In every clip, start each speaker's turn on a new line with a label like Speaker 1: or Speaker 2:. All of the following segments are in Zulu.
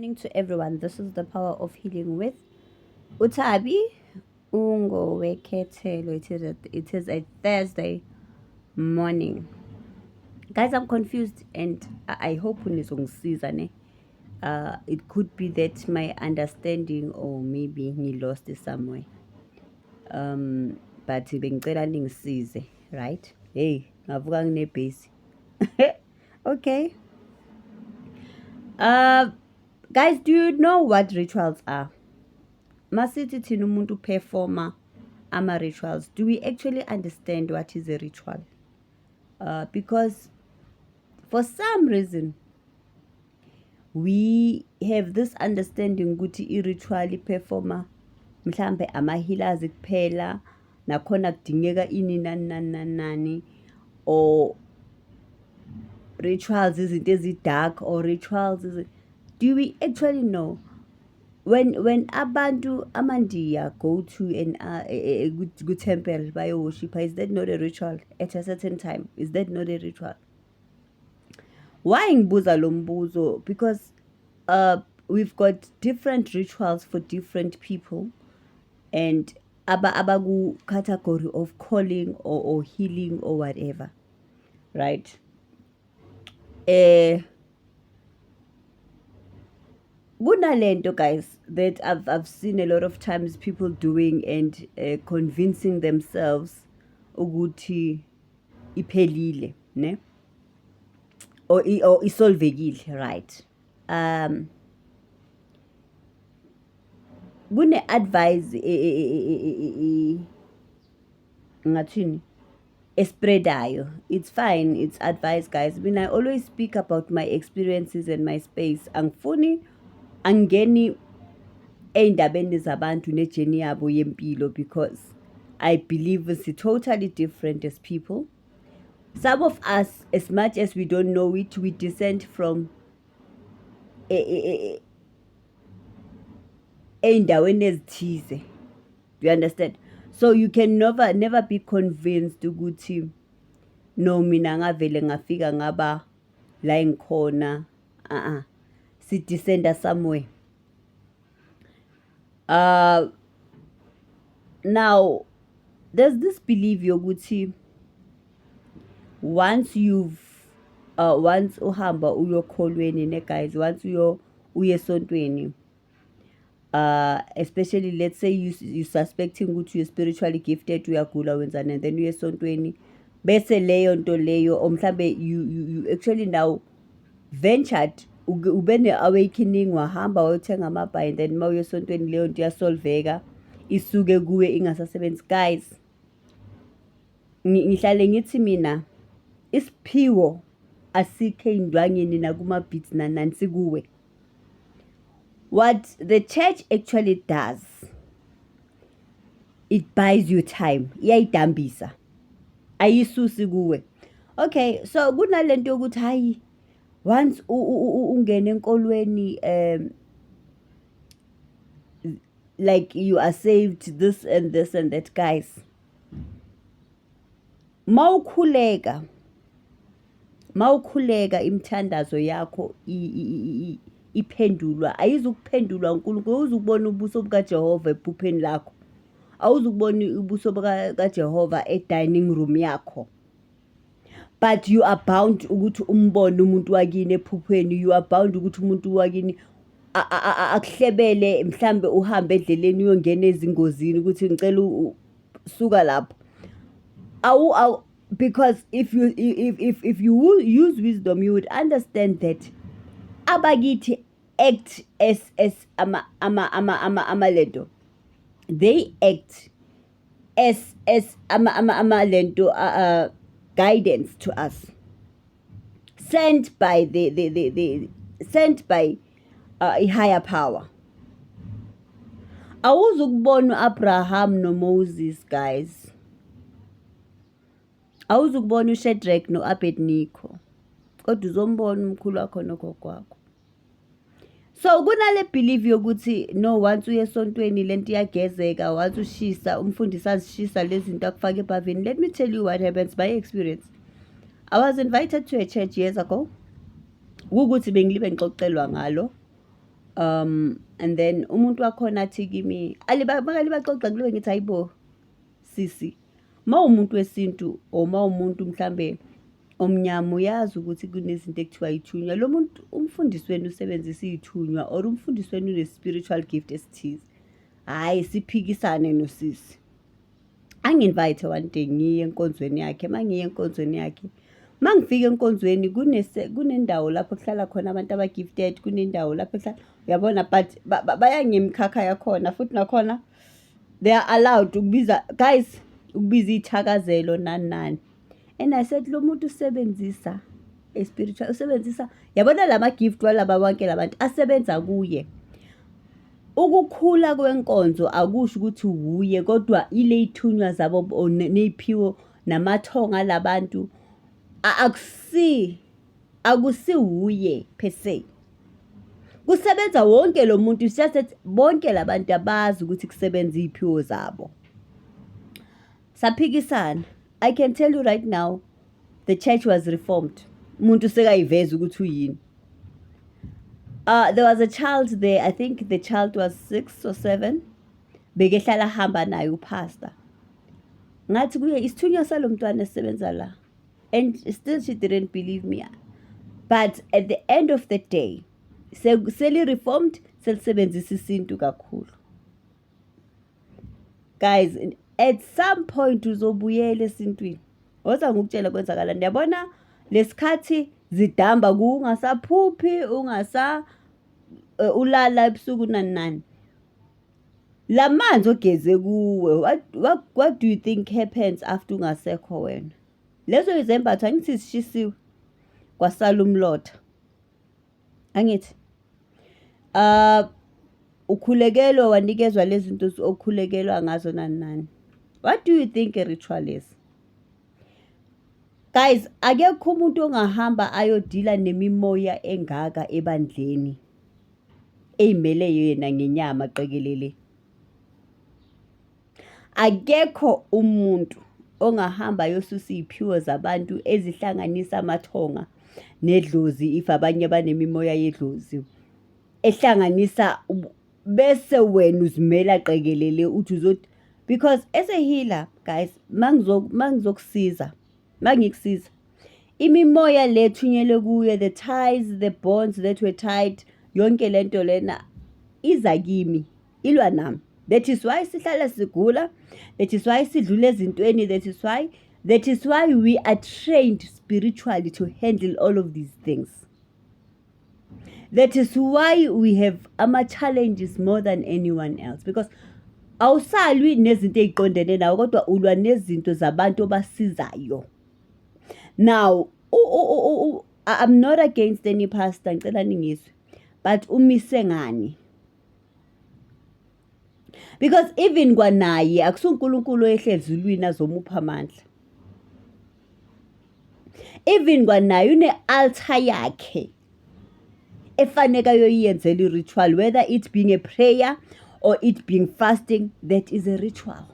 Speaker 1: Morning to everyone. This is The Power of Healing with uThabi Ungowekhethelo. It is a Thursday morning. Guys, I'm confused and I hope nizongisiza ne. It could be that my understanding or maybe ngi-lost somewhere. But bengicela ningisize, right? Hey, ngavuka nginebhesi. Okay. Guys, do you know what rituals are? Masithi thina umuntu performa ama rituals. Do we actually understand what is a ritual? Because for some reason we have this understanding ukuthi i-ritual iperforma mhlambe ama-healers kuphela, nakhona kudingeka ini, nani nani nani nani, or rituals izinto ezi-dark or rituals. Do we actually know when abantu amaNdiya go to an ku-temple bayo-worship, is that not a ritual at a certain time? Is that not a ritual? Why ngibuza lo mbuzo? Because we've got different rituals for different people and aba abaku category of calling or healing or whatever, right? Kunalento, guys, that I've seen a lot of times people doing and convincing themselves ukuthi iphelile ne or isolvekile, right? Kune advice ngathini espreadayo. It's fine, it's advice, guys. Mina, I always speak about my experiences and my space. Angifuni angingeni ey'ndabeni zabantu ne-journey yabo yempilo because I believe it's totally different as people. Some of us, as much as we don't know it, we descend from ey'ndaweni ezithize. Do you understand? So you can never never be convinced ukuthi no, mina ngavele ngafika ngaba la engikhona. A-a, si-descenda somewhere. Now there's this belief yokuthi once uhamba uyokholweni ne, guys, once uyo uye esontweni, especially let's say you suspecting ukuthi you spiritually gifted, uyagula, wenzani, and then uye esontweni, bese leyo nto leyo or mhlambe you actually now ventured, ube ne-awakening, wahamba wayothenga amabhayi, and then uma uye esontweni leyo nto iyasolveka, isuke kuwe ingasasebenzi. Guys, ngihlale ngithi mina isiphiwo asikho ey'ndwangeni nakuma-beads nani nani, sikuwe. What the church actually does, it buys you time, iyayidambisa, ayisusi kuwe. Okay, so kunalento yokuthi hayi, once ungena enkolweni, like you are saved, this and this and that. Guys, mawukhuleka, mawukhuleka imithandazo yakho iphendulwa, ayizukuphendulwa uNkulunkulu. Awuzukubona ubuso bukaJehova ephupheni lakho, awuzukubona ubuso kaJehova e-dining room yakho, but you are bound ukuthi umbone umuntu wakini ephupheni. You are bound ukuthi umuntu wakini akuhlebele, mhlambe uhambe endleleni uyongena ezingozini, ukuthi ngicela suka lapho. Awu, because if you use wisdom, you would understand that abakithi act as ama lento, they act as ama lento, guidance to us sent by the sent by a higher power. Awuzukubona uAbraham noMoses, guys, awuzukubona uShadrach noAbednego, kodwa uzombona umkhulu wakho nogogo wakho. So kunale belief yokuthi no, once uye esontweni lento iyagezeka, once ushisa umfundisi azishisa lezi zinto akufaka ebhavini. Let me tell you what happens by experience. I was invited to a church years ago, ukuthi bengilibe ngixoxelwa ngalo. And then umuntu wakhona athi kimi, makalibaxoxa ngilobe ngithi hayibo sisi, uma uwumuntu wesintu or uma uwumuntu mhlambe omnyama uyazi ukuthi kunezinto ekuthiwa yithunywa. Lo muntu umfundisi wenu usebenzisa iy'thunywa or umfundisi wenu une-spiritual gift esithize. Hhayi siphikisane nosisi. Angi-invite one day ngiye enkonzweni yakhe, uma ngiya enkonzweni yakhe, uma ngifika enkonzweni kunendawo lapho kuhlala khona abantu aba-gifted, kunendawo lapho ekuhlala, uyabona but baya ngemikhakha yakhona futhi nakhona they are allowed ukubiza, guys, ukubiza iy'thakazelo nani nani. And I said, lo muntu usebenzisa a spiritual, usebenzisa, yabona la ma-gift walaba bonke la bantu asebenza kuye. Ukukhula kwenkonzo akusho ukuthi wuye kodwa ile y'thunywa zabo ney'phiwo namathonga alabantu akusi akusiwuye per se. Kusebenza wonke lo muntu, it's just that bonke labantu abazi ukuthi kusebenza iy'phiwo zabo. Saphikisana. I can tell you right now, the church was reformed. Umuntu sekayiveza ukuthi uyini. There was a child there, I think the child was 6 or 7. Bekehlala hamba naye upastor. Ngathi kuye isithunywa salo mntwana esisebenza la. And still she didn't believe me. But at the end of the day, seli reformed, selisebenzisa isintu kakhulu. Guys, at some point uzobuyela esintwini. Woza ngikutshele kwenzakalani. Yabona lesikhathi zidamba kungasaphuphi, ungasa ulala ebusuku nani nani. La manzi ogeze kuwe, what do you think happens after ungasekho wena? Lezo izembatho angithi zishisiwe, kwasala umlotha. Angithi? Ukhulekelwa wanikezwa lezi zinto okhulekelwa ngazo nani nani. What do you think a ritual is? Guys, akekho umuntu ongahamba ayodila nemimoya engaka ebandleni eyimele yena ngenyama qekelele. Akekho umuntu ongahamba ayosusa iy'phiwo zabantu ezihlanganisa amathonga nedlozi if abanye banemimoya yedlozi ehlanganisa bese wena uzimela qekelele uthi uzothi because as a healer guys, mangizokusiza, mangikusiza imimoya le ethunyelwe kuye, the ties, the bonds that were tied, yonke lento lena iza kimi, ilwa nami. That is why sihlala sigula, that is why sidlula ezintweni, that is why we are trained spiritually to handle all of these things. That is why we have ama-challenges more than anyone else, because awusalwi nezinto ey'qondene nawe kodwa ulwa nezinto zabantu obasizayo. Now, I'm not against any pastor, ngicela ningizwe, but umise ngani? Because even kwanaye akusuNkulunkulu oyehle ezulwini azomupha amandla. Even kwanaye une-altar yakhe efaneke ayoyenzela i-ritual, whether it being a prayer or it being fasting, that is a ritual.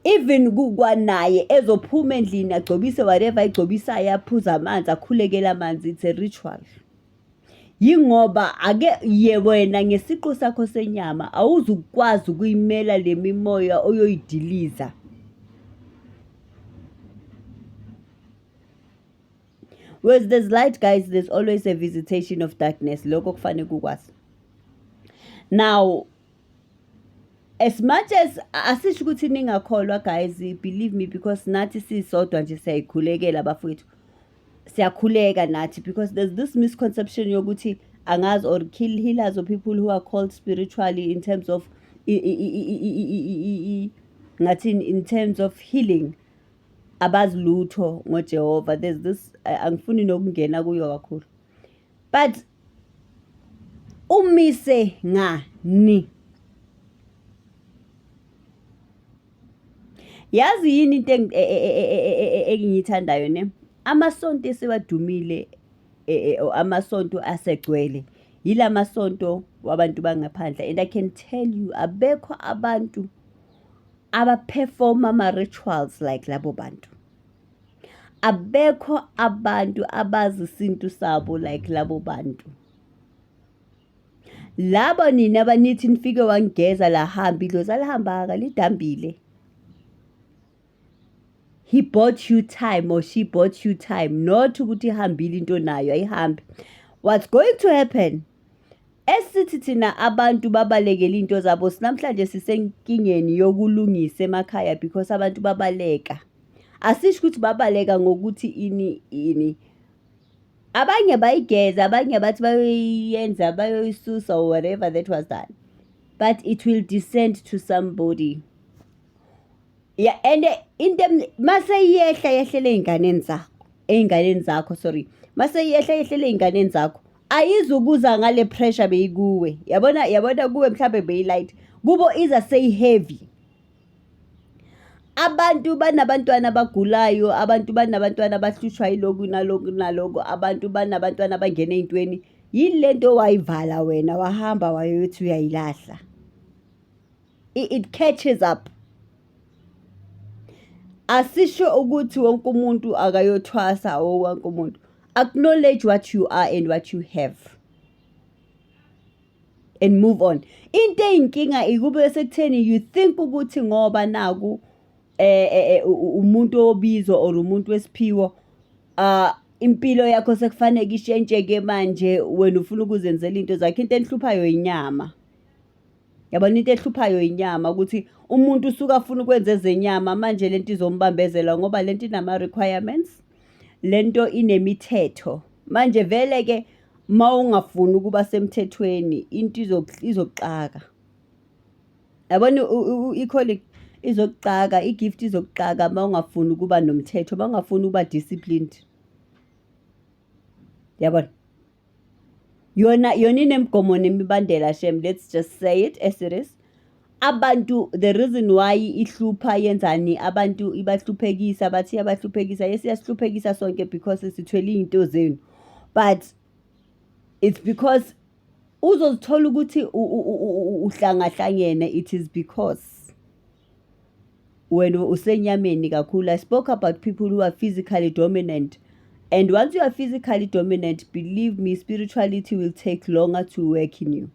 Speaker 1: Even kwanaye ezophuma endlini agcobise whatever ayigcobisayo, aphuze amanzi, akhulekele amanzi, it's a ritual. Yingoba ake ye wena ngesiqu sakho senyama awuzukwazi ukuyimela le mimoya oyoyidiliza. Whereas there's light, guys, there's always a visitation of darkness. Lokho kufanele kukwazi. Now, as much as asisho ukuthi ningakholwa guys, believe me, because nathi sisodwa nje siyayikhulekela bafowethu. Siyakhuleka nathi because there's this misconception yokuthi angazi or kill healers or people who are called spiritually in terms of ngathini, in terms of healing, abazi lutho ngoJehova. There's this, angifuni nokungena kuyo kakhulu, but umise ngani? Yazi yini into engiyithandayo ne? Amasonto esiwadumile, amasonto asegcwele yila masonto wabantu bangaphandle, and I can tell you abekho abantu abaperforma ama-rituals like labo bantu. Abekho abantu abazi isintu sabo like labo bantu. Labo nina abanithi nifike wangigeza lahamba idlozi alihambanga lidambile. He bought you time or she bought you time, not ukuthi ihambile into nayo ayihambi. What's going to happen? Esithi thina abantu babalekela into zabo sinamhlanje sisenkingeni yokulungisa emakhaya because abantu babaleka. Asisho ukuthi babaleka ngokuthi ini ini. Abanye bayigeza, abanye bathi bayoyenza, bayoyisusa or whatever that was done. But it will descend to somebody. Yeah, and into mase iyehla yehlele ey'nganeni zakho, ey'nganeni zakho sorry. Mase iyehla yehlele ey'nganeni zakho, ayizukuza ngale pressure beyikuwe. Yabona, yabona kuwe mhlambe beyi-light, kubo iza seyi-heavy. Abantu banabantwana abagulayo, abantu banabantwana abahlushwa yiloku naloku naloku, abantu banabantwana abangena ey'ntweni. Yini le nto wayivala wena wahamba wayothi uyayilahla? It catches up. Asisho ukuthi wonke umuntu akayothwasa or wonke umuntu. Acknowledge what you are and what you have. And move on. Into eyinkinga ikube sekutheni you think ukuthi ngoba naku umuntu obizo or umuntu wesiphiwo impilo yakho sekufanele ishentshe-ke manje wena ufuna ukuzenzela into zakho. Into enihluphayo inyama. Yabona into ehluphayo inyama ukuthi umuntu usuke afuna ukwenza ezenyama manje lento izombambezela ngoba lento inama-requirements, lento inemithetho. Manje vele-ke uma ungafuni ukuba semthethweni into izokuxaka. Yabona i-calling izokuxaka, i-gift izokuxaka uma ungafuni ukuba nomthetho, uma ungafuni ukuba disciplined. Yabona? Yona yona inemigomo nemibandela shem, let's just say it as it is. Abantu the reason why ihlupha yenzani abantu ibahluphekisa bathi iyabahluphekisa yes iyasihluphekisa sonke because sithwele iy'nto zenu but it's because uzozithola ukuthi uhlangahlangene it is because wena usenyameni kakhulu. I spoke about people who are physically dominant. And once you are physically dominant, believe me, spirituality will take longer to work in you.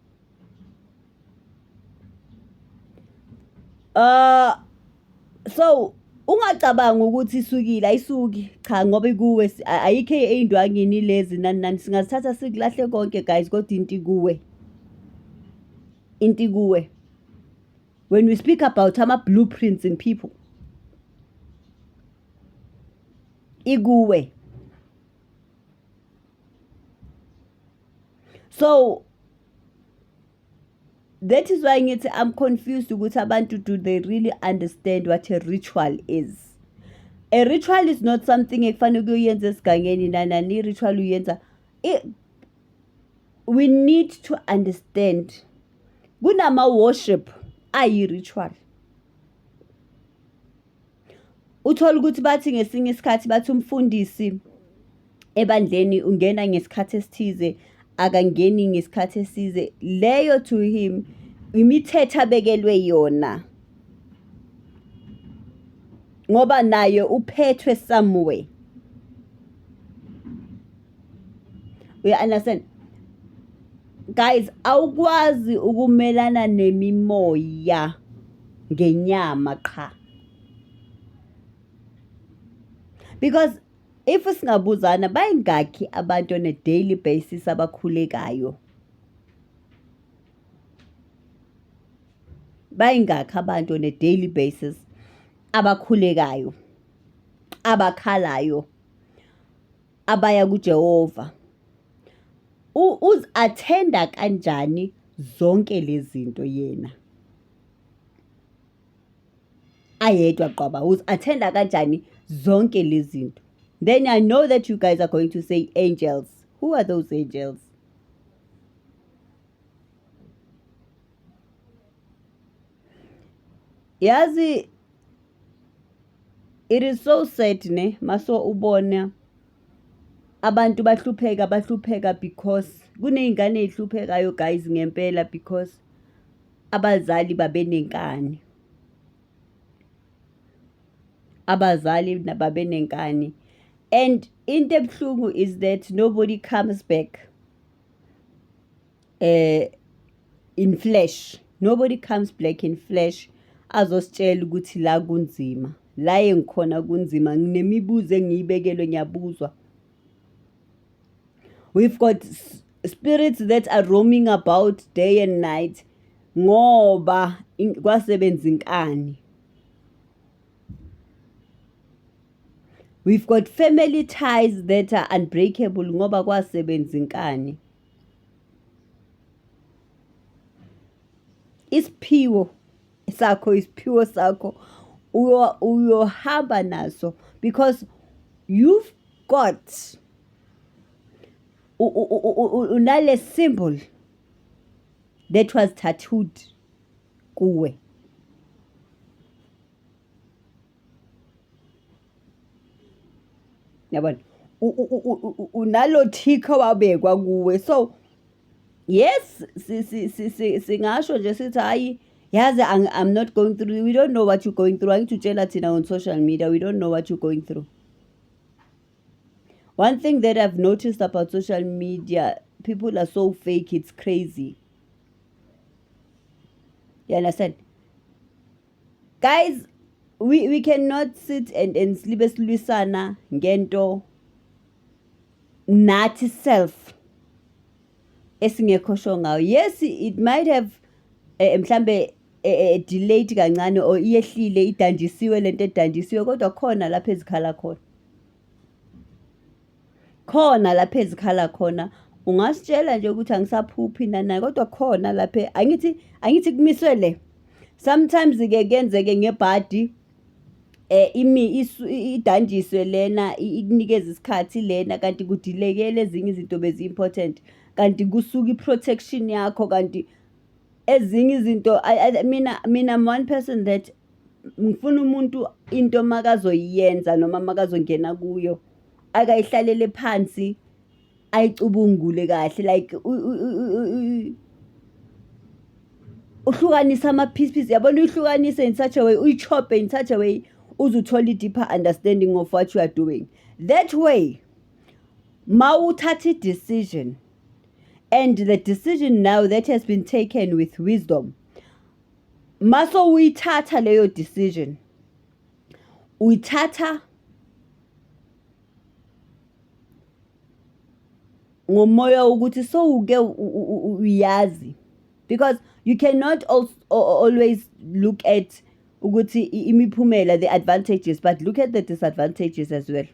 Speaker 1: So ungacabangi ukuthi isukile ayisuki cha ngoba ikuwe ayikho ey'ndwangini lezi nani nani singazithatha sikulahle konke guys kodwa into ikuwe into ikuwe. When we speak about ama-blueprints in people, ikuwe. So that is why ngithi I'm confused ukuthi abantu do they really understand what a ritual is? A ritual is not something ekufanele kuyoyenza esigangeni nanani i-ritual uyenza. We need to understand kunama-worship ayi-ritual. Uthole ukuthi bathi ngesinye isikhathi bathi umfundisi ebandleni ungena ngesikhathi esithize akangeni ngesikhathi esize leyo to him imithetho abekelwe yona ngoba naye uphethwe somewhere. You understand? Guys, awukwazi ukumelana nemimoya ngenyama qha. Because if singabuzana bayingakhi abantu on a daily basis abakhulekayo? Bayingakhi abantu on a daily basis abakhulekayo, abakhalayo? Abaya kuJehova. Uzi-athenda kanjani zonke lezi zinto yena? Ayedwa qwaba, uzi-athenda kanjani zonke lezi zinto? Then I know that you guys are going to say angels. Who are those angels? Yazi it is so sad ne maso ubona abantu bahlupheka bahlupheka because kuney'ngane ey'hluphekayo guys ngempela because abazali babenenkani. Abazali babenenkani. And into ebuhlungu is that nobody comes back in flesh. Nobody comes back in flesh azositshela ukuthi la kunzima, la engikhona kunzima, nginemibuzo engiyibekelwe ngiyabuzwa. We've got spirits that are roaming about day and night ngoba kwasebenza inkani. We've got family ties that are unbreakable ngoba kwasebenza inkani. Isiphiwo sakho, isiphiwo sakho uyohamba naso because you've got unale symbol that was tattooed kuwe. Yabona, unalo tick owabekwa kuwe. So yes, singasho nje sithi hayi yazi I'm not going through. We don't know what you're going through. Angithi utshela thina on social media, we don't know what you're going through. One thing that I've noticed about social media, people are so fake, it's crazy. You understand? Guys, we cannot sit and slibe silwisana ngento nathi self esingekho sure ngayo. Yes, it might have mhlambe delayed kancane or iyehlile idanjisiwe lento edanjisiwe, kodwa khona lapha ezikhala khona. Khona lapha ezikhala khona ungasitshela nje ukuthi angisaphuphi nana, kodwa khona lapha angithi kumiswe le. Sometimes ke kuyenzeke ngebhadi imi idanjiswe lena ikunikeza isikhathi lena, kanti kudilekele ezinye izinto bezi important, kanti kusuka i-protection yakho, kanti ezinye izinto. Mina I'm one person that ngifuna umuntu into makazoyenza noma makazongena kuyo akayihlalele phansi ayicubungule kahle, like uhlukanise ama-piece piece, yabona, uyihlukanise in such a way, uyichophe in such a way uze uthole i-deeper understanding of what you are doing. That way mawuthatha i-decision, and the decision now that has been taken with wisdom, maso uyithatha leyo decision, uyithatha ngomoya ukuthi sowuke uyazi, because you cannot also always look at ukuthi imiphumela, the advantages, but look at the disadvantages as well.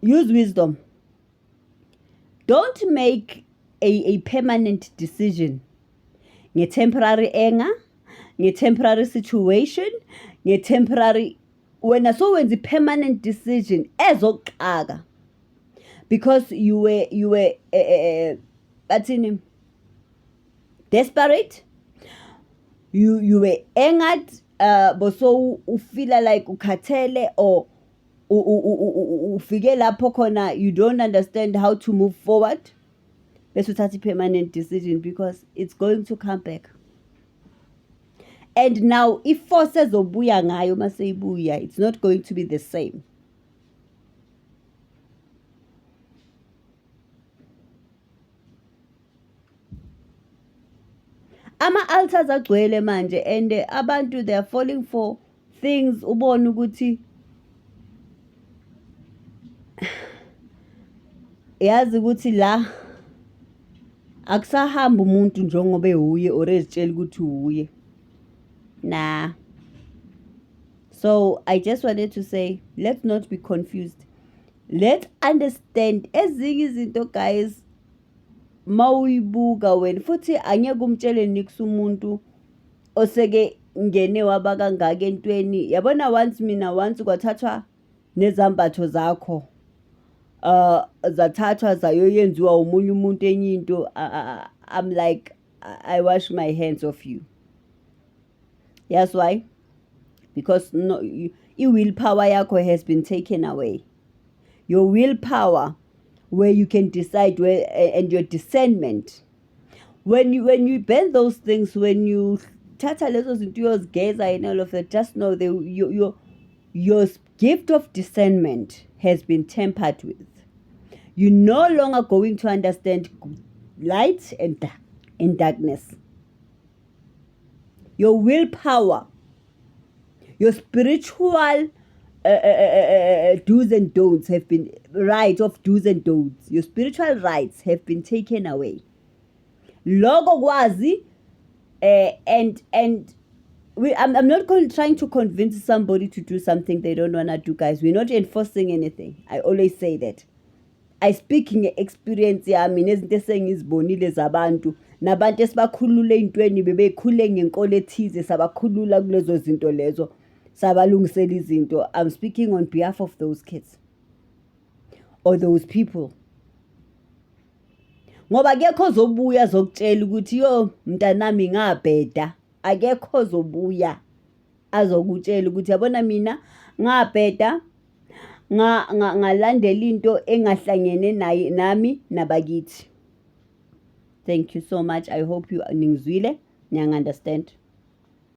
Speaker 1: Use wisdom. Don't make a permanent decision nge-temporary anger, nge-temporary situation, nge-temporary wena sowenza i-permanent decision ezokuxaka because you were bathini, desperate, you were angered, boso ufeel like ukhathele or ufike lapho khona you don't understand how to move forward, bese uthatha i-permanent decision, because it's going to come back. And now i-force ezobuya ngayo maseyibuya, it's not going to be the same. Ama-altars agcwele manje and abantu, they are falling for things. Ubone ukuthi yazi ukuthi la akusahamba umuntu njengoba ewuye or ezitshela ukuthi uye nah. So I just wanted to say, let's not be confused, let's understand ezinye izinto, guys. Mawuyibuka wena futhi angeke umtshele nix umuntu oseke ngene waba kangaka entweni, yabona. Once mina, once kwathathwa nezambatho zakho, zathathwa zayoyenziwa omunye umuntu enye into, I'm like, I wash my hands of you. Yes, why? Because no, i-willpower yakho has been taken away, your willpower where you can decide where, and your discernment. When you burn those things, when you thatha lezo zinto uyozigeza and all of that, just know they, your Gift of discernment has been tampered with. You're no longer going to understand light and darkness. Your willpower, your spiritual do's and don'ts have been right of do's and don'ts. Your spiritual rights have been taken away. Loko kwazi and I'm not trying to convince somebody to do something they don't want to do, guys. We're not enforcing anything. I always say that. I speak nge-experience yami nezinto esengizibonile zabantu nabantu esibakhulule ey'ntweni bebekhule ngenkolo ethize, sabakhulula kulezo zinto lezo, sabalungisela izinto. I'm speaking on behalf of those kids or those people, ngoba akekho ozobuya azokutshela ukuthi, "Yo mntanami, ngabheda." Akekho ozobuya azokutshela ukuthi, "Yabona mina ngabheda, ngalandela into engahlangene naye nami nabakithi." Thank you so much. I hope you ningizwile, niyangi-understand.